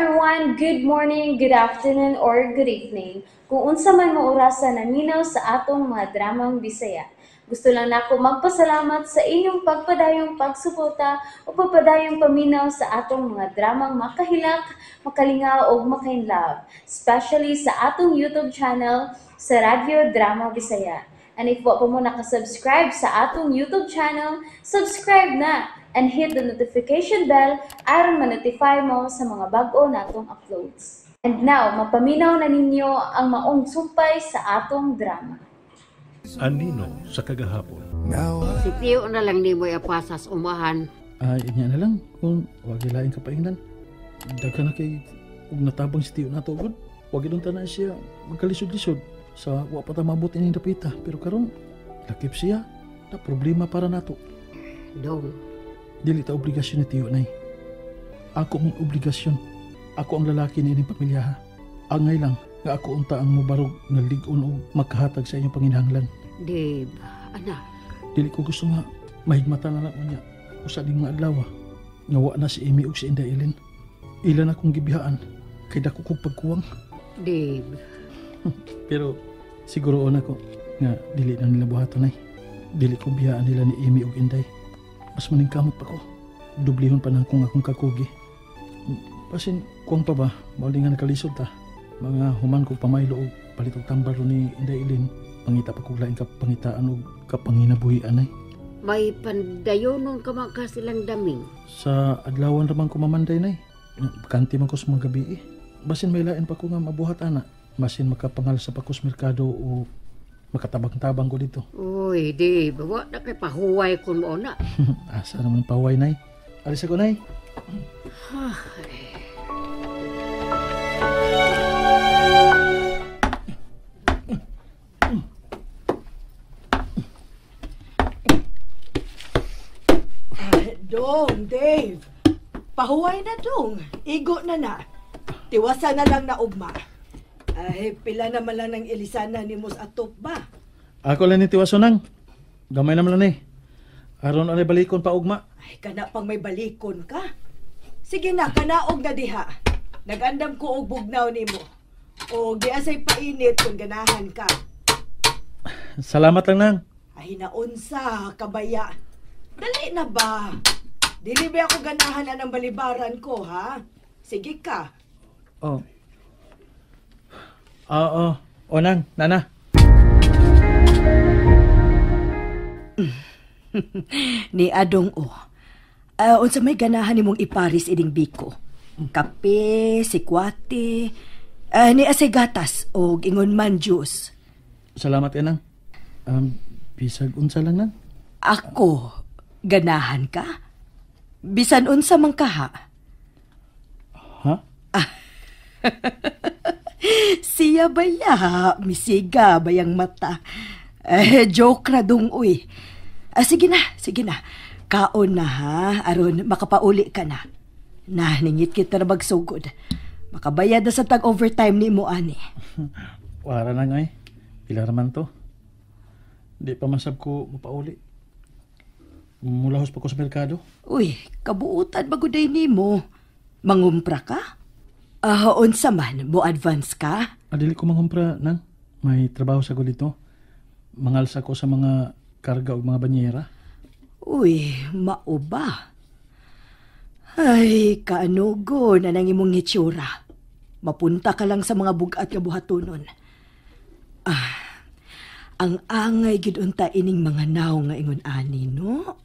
Everyone! Good morning, good afternoon, or good evening. Kung unsa man mo orasa naminaw sa atong mga dramang Bisaya. Gusto lang nako magpasalamat sa inyong pagpadayong pagsuporta o pagpadayong paminaw sa atong mga dramang makahilak, makalingaw o makainlove, especially sa atong YouTube channel sa Radyo Drama Bisaya. And if wa pa mo nakasubscribe sa atong YouTube channel, subscribe na and hit the notification bell aron ma-notify mo sa mga bag-o natong uploads. And now, mapaminaw na ninyo ang maong sumpay sa atong drama. Anino sa kagahapon. Si Tio na lang ni mo ipasas umahan. Ay, inya na lang kung wag lain ka paingnan. Daghan na kay og natabang si Tiyo nato gud. Wag gid unta na siya magkalisod-lisod sa wa pa ta maabot ining dapita. Pero karon lakip siya na problema para nato. Dong, Dili ta obligasyon ni Tiyo nay. Ako mong obligasyon. Ako ang lalaki ni ining pamilya ha. Angay lang nga ako unta ang mobarog nga lig-on og makahatag sa inyong panginahanglan. Dave, anak, Dili ko gusto nga mahigmata na lang niya usa ning mga adlaw nga wa na si Amy ug si Inday Ellen. Ila na akong gibihaan kay dako kog pagkuwang. Dave, Pero siguro na ko nga dili na nila buhaton ay. Dili ko biyaan nila ni Amy ug Inday. Mas maningkamot pa ko. Dublihon pa na akong akong kakugi. Pasin kuwang pa ba, mao nga nakalisod ta. Mga human ko pamaylo og palit og tambal ni Inday Ellen. Pangita pa kog laing kapangitaan og kapanginabuhian ay. May pandayonon ka man ka silang daming. Sa adlawan raman ko mamanday nay. Bakante man ko sa mga gabi eh. Basin may lain pa ko nga mabuhat ana. Basin makapangal sa pa ko sa merkado o makatabang-tabang ko dito. Uy, Dave, wa na kay pahuway kun mo na. Asa naman pahuway nay. Alis ako nay. Dong, Dave. Pahuway na dong. Igo na na. Tiwasan na lang na ugma. Ay, pila naman lang ng ilisana ni Mus atop ba? Ako lang ni tiwason nang. Gamay naman lang eh. Aron anay balikon pa ugma. Ay, kana pang may balikon ka. Sige na, kanaog na diha. Nagandam ko og bugnaw nimo. O giasay painit kung ganahan ka. Salamat lang nang. Ay, naunsa, kabaya. Dali na ba? Dili ba ako ganahan anang balibaran ko, ha? Sige ka. Oh. Oo. O nang, nana. Ni Adong o. Unsa may ganahan nimong iparis ining biko? Kape, sikwate, ni asay gatas og ingon man juice. Salamat nang. Bisag unsa lang nang. Ako, ganahan ka? Bisan unsa man kaha. Ha? Siya baya, misiga bayang mata. Joke ra dong uy. Sige na, sige na. Kaon na ha, aron makapauli ka na. Na, ningit kita na magsugod. Makabayad na sa tag-overtime ni mo, ani. Wala na nga eh. Pila raman to. Di pa masab ko mapauli. Mulahos pa ko sa merkado. Uy, kabuutan maguday ni mo. Mangumpra ka? Unsa man, mo advance ka? Adili ko mangumpra, nang. May trabaho sa ko dito. Mangalsa ko sa mga karga o mga banyera. Uy, mauba. Ay, kaanugo na nang imong hitsura. Mapunta ka lang sa mga bugat nga buhatonon. Ang angay gid unta ining mga naw nga ingon ani, no?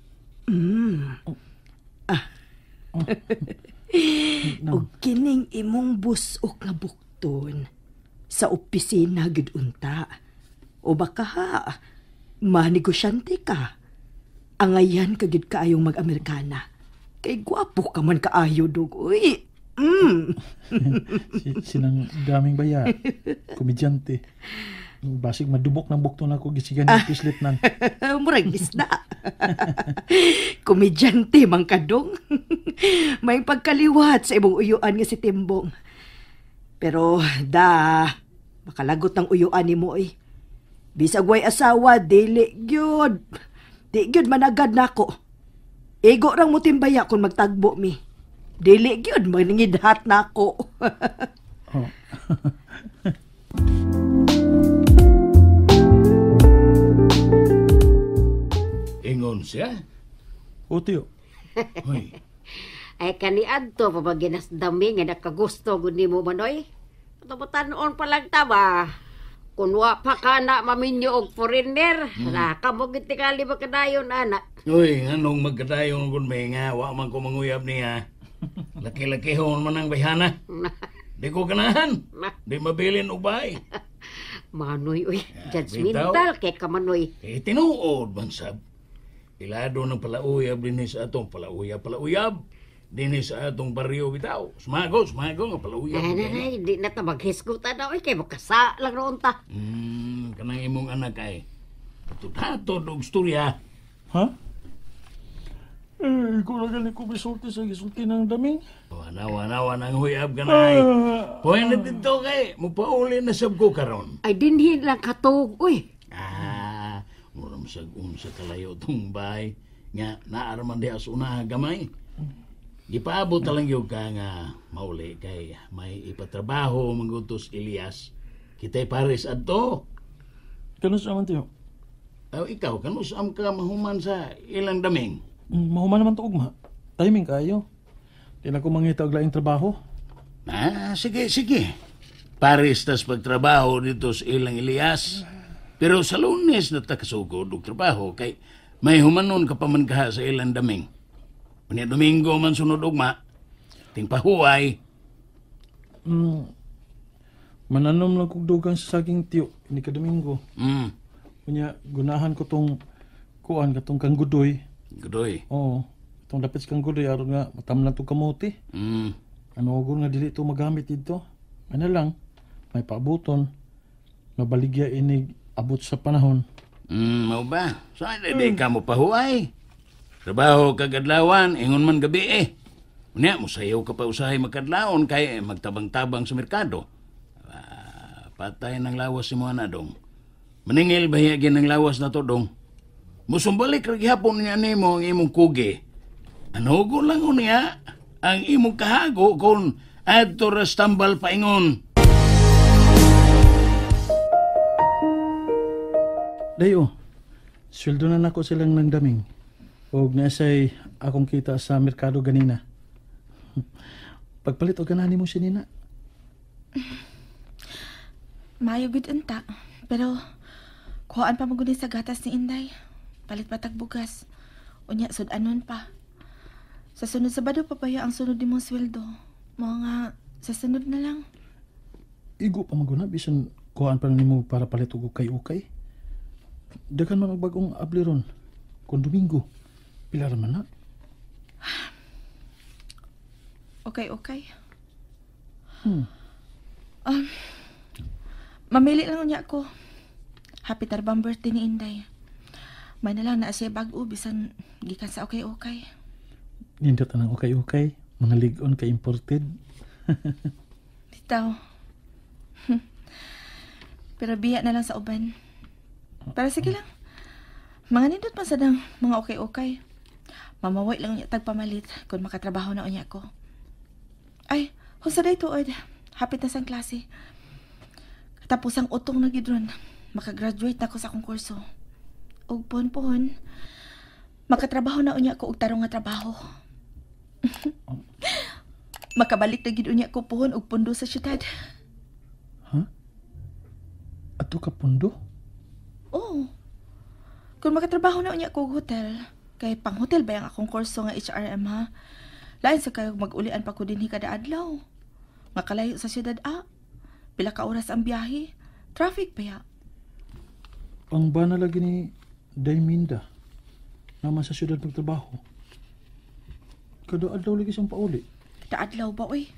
No. Og kining imong busok nga bukton sa opisina gid unta. O baka ha, manegosyante ka. Angayan ka gid kaayong mag-Amerikana. Kay gwapo ka man kaayo dog. Uy. Silang daming baya. Komedyante. Basig madubok ng bukton ako gisigan ng pislit nan. Murag isda. Komedyante man kadong. May pagkaliwat sa imong uyuan nga si Timbong. Pero da, makalagot ang uyuan nimo eh. Bisag way asawa, dili gyud. Di gyud managad nako. Igo rang mo timbaya kung magtagbo mi. Dili gyud maningidhat nako. Oh. Ingon siya. O tiyo. Hoy, Ay kaniadto pa ba ginasdami nga nakagusto gud nimo Manoy? Patapatan-on pa lang ta ba? Kun wa pa ka na maminyo og foreigner, na kamo gid tingali makadayon ana. Uy, anong magkadayon kun may nga, wa man ko manguyab niya. Laki-lakihon man ang bayhana. Di ko ganahan. Di mabilin og bahay. Manoy uy, judgmental kay ka Manoy. Eh, tinuod man sab. Ilado ng palauyab dinhi sa atong palauyab, palauyab. Dinhi sa atong baryo bitaw. Sumago, sumago nga palauyab. Ay, ay, ay, di na ta maghisgutan na uy kay makasa lang roon ta. Kanang imong anak ay. Hatod-hatod og storya. Ha? Eh, ikaw na gani ko misulti sa gisulti ng daming. Wana, wana, wana ang huyab ka na ay. Puwede na dito kay, mupauli na sab ko karon. Ay dinhi lang katuog uy. Ah, muram sa unsa kalayo tong bay. Nga, naaraman diha sa una gamay. Gipaabot na lang yun ka nga mauli kay may ipatrabaho manggutos Elias. Kita'y pares adto. Kanus naman tiyo? Aw, ikaw, kanus am ka mahuman sa ilang daming? Mahuman naman to ugma. Timing kayo. Di na ko mangita og laing trabaho. Ah, sige, sige. Pares tas pagtrabaho dito sa ilang Elias. Pero sa Lunes na takasugod og trabaho kay may humanon ka pa man kaha sa ilang daming. Unya Domingo man sunod ugma, tingpahuway. Mananom lang kog dugang sa saging tiyo, ini ka Domingo. Unya gunahan ko tong kuan katong kanggudoy. Gudoy. Oo. Itong dapit sa kanggudoy aron nga matamlan tong kamote. Ano gud nga dili to magamit didto. Ano lang, may paabuton. Mabaligya inig abot sa panahon. Mao ba? So, di ka mo pahuway. Trabaho kagadlawan, ingon man gabi eh. Unya, musayaw ka pa usahay magkadlaon kay magtabang-tabang sa merkado. Patay ng lawas si mga na dong. Maningil bahiyagin ng lawas na to dong. Musumbalik ra gihapon niya nimo ang imong kugi. Anugo lang unya ang imong kahago kung adto ra sa tambal paingon. Dayo, sweldo na nako silang nangdaming. Og naasay akong kita sa merkado ganina. Pagpalit og ganahan nimo si Nina. Maayo gud unta, pero kuhaan pa maguni sa gatas ni Inday. Palit pa tag bugas. Unya sud-anon pa. Sa sunod Sabado pa baya ang sunod nimong sweldo. Mao nga sa sunod na lang. Igo pa maguna bisan kuhaan pa nimo para palit og ukay-ukay. Daghan man og bag-ong abli ron. Kun Domingo, pila ra man na. Okay, okay. Mamili lang unya ko. Happy tarbang birthday ni Inday. May na lang na siya bag-o bisan gikan sa okay-okay. Nindot anang okay-okay. Mga lig-on kay imported. Bitaw. Pero biya na lang sa uban. Pero sige lang. Mga nindot man sa dang mga okay-okay. Mamaway lang unya tagpamalit kung makatrabaho na unya ko. Ay, husa day tuod. Hapit na sang klase. Tapos ang utong na gid ron. Makagraduate na ko sa akong kurso. Ug puhon-puhon, makatrabaho na unya ko og tarong nga trabaho. Makabalik na gid unya ko puhon og pundo sa syudad. Ha? Ato ka pundo? Oo. Kung makatrabaho na unya ko og hotel, kay pang hotel ba yang akong kurso nga HRM ha? Lain sa kayo mag-ulian pa ko dinhi kada adlaw. Makalayo sa syudad a. Pila ka oras ang biyahe? Traffic pa ya. Ang bana lagi ni Dayminda naman sa syudad magtrabaho. Kada adlaw lagi siyang pauli. Kada adlaw ba oy?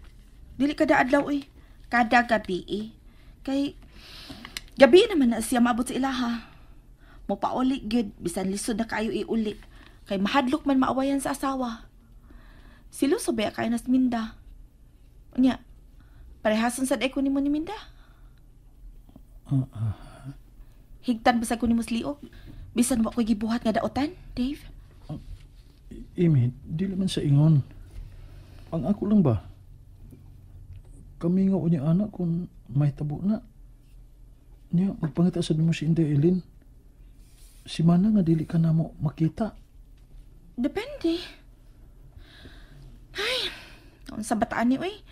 Dili kada adlaw oy. Kada gabi eh. Kay gabi naman na siya maabot sa ilaha. Mopauli gyud bisan lisod na kaayo iuli. Kay mahadlok man maawayan sa asawa. Siluso ba kayo nas Minda? Unya, parehason sad ko nimo ni Minda. Higtan ba sa ko nimo liog? Bisan wa ko'y gibuhat nga daotan, Dave? Amy, dili man sa ingon. Ang ako lang ba? Kami nga unya anak kung may tabo na. Niya, magpangita sa mo si Inday Eileen. Si Mana nga dili ka na mo makita. Depende. Ay, unsa bataan ni uy.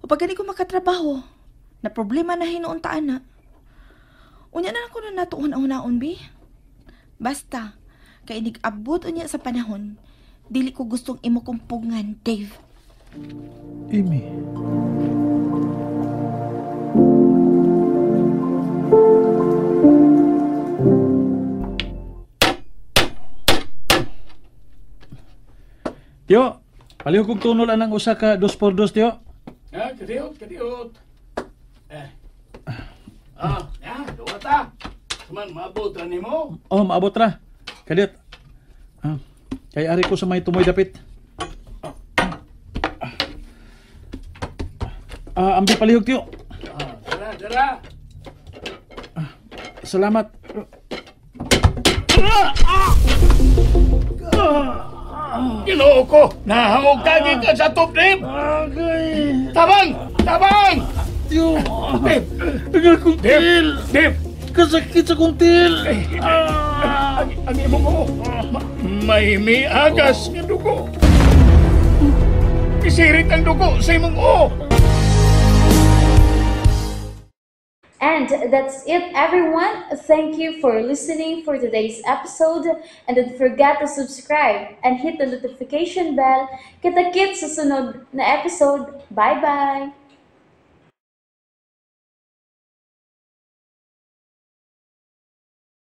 O pag gani ko makatrabaho, na problema na hinuon ta ana. Unya na ako na natuon una-unaon bi. Basta, kay inig-abot unya sa panahon, dili ko gustong imo kong pugngan, Dave. Amy. Tiyo, palihog kong tunol anang usa ka 2x2, Tiyo. Ah, kadiot, kadiot. Eh. Ah, ya, duwa ta. Suman, maabot ra nimo. Oh, maabot ra. Kadiot. Ah, kay ari ko sa may tumoy dapit. Ah, ambi palihog, Tiyo. Ah, dara, dara. Salamat. Ginoo ko, nahangog ka gikan sa top, Dave. Agay. Tabang! Tabang! Tiyo. Dave! Ang akong til. Dave! Kasakit sa kong til. Ang imong oo. May miagas nga dugo. Isirit ang dugo sa imong oo. And that's it, everyone. Thank you for listening for today's episode. And don't forget to subscribe and hit the notification bell. Kita-kits sa sunod na episode. Bye-bye!